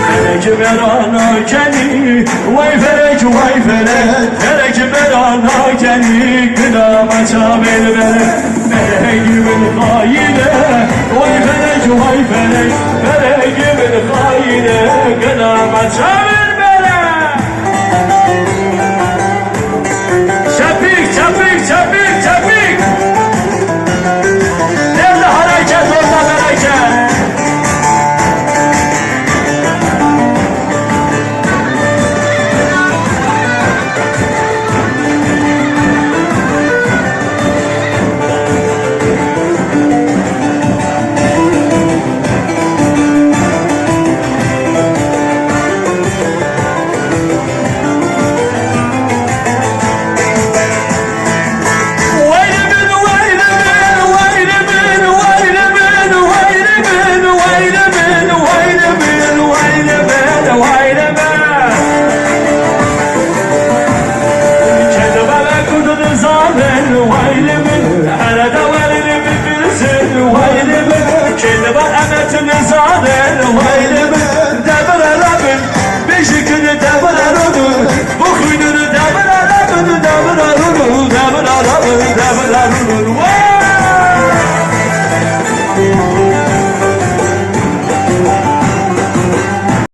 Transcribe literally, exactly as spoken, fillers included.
Felek berana kenî, vay felek, vay felek, felek berana kenî, gina maça berbere, felek min xayine, vay felek, vay felek, felek min xayine, gina maça berbere. Çepik, çepik, çepik, çepik. Nerede hareket, orada bereket.